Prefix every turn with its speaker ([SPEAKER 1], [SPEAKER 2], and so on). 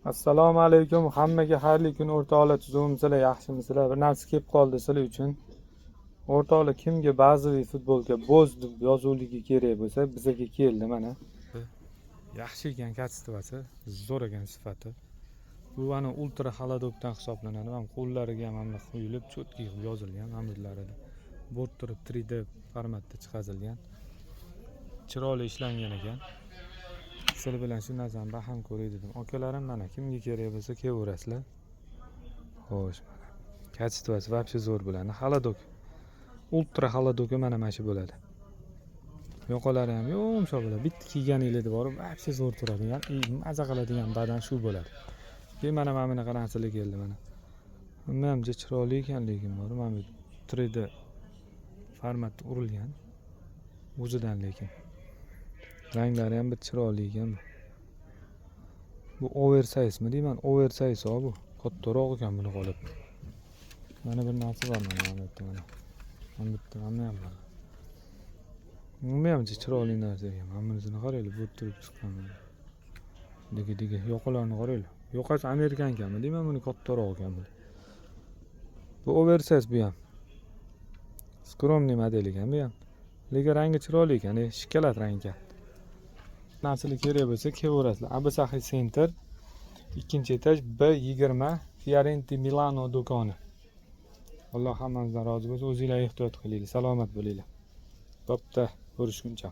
[SPEAKER 1] Assalomu alaykum, hammaga xayrli kun, o'rtoqlar. Tuzukmisizlar, yaxshimisizlar? Bir narsa kelib qoldi sizlar uchun. O'rtoqlar, kimga bazaviy futbolka bo'z deb yozuvligi kerak bo'lsa, bizaga keldi mana. Yaxshi ekan качество si, zo'r ekan sifati. Bu ana ультра холодок dan hisoblanadi. Mana qo'llariga ham mana quyilib, чёткий qilib yozilgan, mana bularida bo'rttirib 3D formatda chiqazilgan. Chiroyli ishlangan ekan. Sizlar bilan shu narsani baham ko'ray dedim. Akalarim, mana kimga kerak bo'lsa, kelaverasizlar. Xo'sh, mana. Качество si вообще zo'r bo'ladi. Холодок. Ультра холодок i mana shu bo'ladi. Yoqalari ham yumshoq bo'ladi. Bitta kiyganinglarda borib вообще zo'r turadigan, maza qiladigan badan shu bo'ladi. Keyin mana bunaqa narsalar keldi mana. Buni ham juda chiroyli ekan, lekin bor, mana bu 3D formatda urilgan. O'zidan lekin. Ranglari ham bir chiroyli ekan bu. Bu oversize mi deyman? Oversize bu. Kattaroq ekan buni qolib. Mana bir narsa bor mana bu yerda mana. Mana bitta mana ham bor. Bu ham chiroyli narsa ekan. Mana bunisini qaranglar, bo'rttirib chiqqan. Digi digi yoqalarini qaranglar. Yoqasi американка mi deyman, buni kattaroq ekan bu. Bu oversize bu ham. Скромный model ekan bu ham. Lekin rangi chiroyli ekan, shokolad rang ekan. Narsalar kerak bo'lsa, kelaverasizlar. Abu Center, ikkinchi etaj, B20, Fiorenti Milano do'koni. Alloh hammamizdan rozi bo'lsin. O'zinglar ehtiyot qilinglar, salomat bo'linglar. Bo'pti, ko'rishguncha.